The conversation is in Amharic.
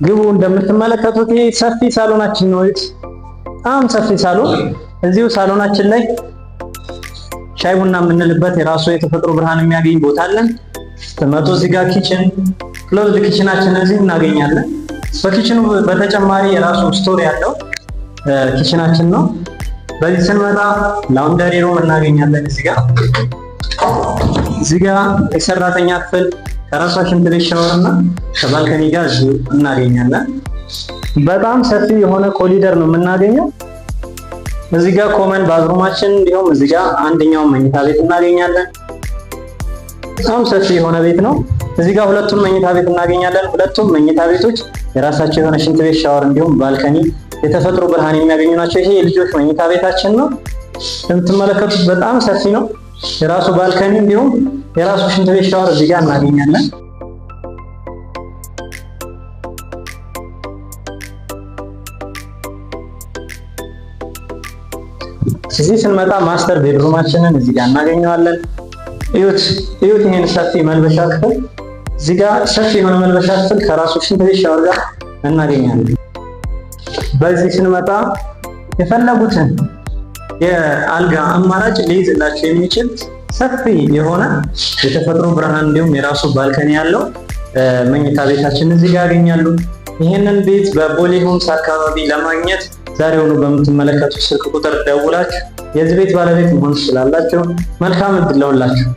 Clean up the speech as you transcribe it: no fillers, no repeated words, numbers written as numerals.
ግቡ። እንደምትመለከቱት ይሄ ሰፊ ሳሎናችን ነው። በጣም ሰፊ ሳሎን። እዚሁ ሳሎናችን ላይ ሻይ ቡና የምንልበት የራሱ የተፈጥሮ ብርሃን የሚያገኝ ቦታ አለን። ስትመጡ እዚህ ጋር kitchen፣ closed kitchen ኣችን እዚህ እናገኛለን። በ kitchen ኑ በተጨማሪ የራሱ store ያለው kitchen ኣችን ነው። በዚህ ስንመጣ laundry room እናገኛለን። እዚህ ጋር የሰራተኛ ክፍል ከራሷ ሽንት ቤት፣ ሻወር እና ከ balcony ጋር እዚሁ እናገኛለን። በጣም ሰፊ የሆነ ኮሊደር ነው የምናገኘው። እዚህ ጋር common bathroom ኣችን እንዲሁም እዚህ ጋር አንደኛውን መኝታ ቤት እናገኛለን። በጣም ሰፊ የሆነ ቤት ነው። እዚህ ጋር ሁለቱም መኝታ ቤት እናገኛለን። ሁለቱም መኝታ ቤቶች የራሳቸው የሆነ ሽንት ቤት፣ ሻወር እንዲሁም balcony፣ የተፈጥሮ ብርሃን የሚያገኙ ናቸው። ይሄ የልጆች መኝታ ቤታችን ነው። እንደምትመለከቱት በጣም ሰፊ ነው። የራሱ balcony እንዲሁም የራሱ ሽንት ቤት፣ ሻወር እዚህ ጋር እናገኛለን። እዚህ ስንመጣ master bedroom ኣችንን እዚህ ጋር እናገኘዋለን። እዩት እዩት፣ ይሄን ሰፊ መልበሻ ክፍል። እዚህ ጋር ሰፊ የሆነ መልበሻ ክፍል ከራሱ ሽንት ቤት፣ ሻወር ጋር እናገኛለን። በዚህ ስንመጣ የፈለጉትን የአልጋ አማራጭ ሊይዝላቸው የሚችል ሰፊ የሆነ የተፈጥሮ ብርሃን እንዲሁም የራሱ balcony ያለው መኝታ ቤታችን እዚህ ጋር ያገኛሉ። ይህንን ቤት በቦሌ ሆምስ አካባቢ ለማግኘት ዛሬውኑ በምትመለከቱት ስልክ ቁጥር ደውላችሁ የዚህ ቤት ባለቤት መሆን ትችላላችሁ። መልካም እድል ለሁላችሁ።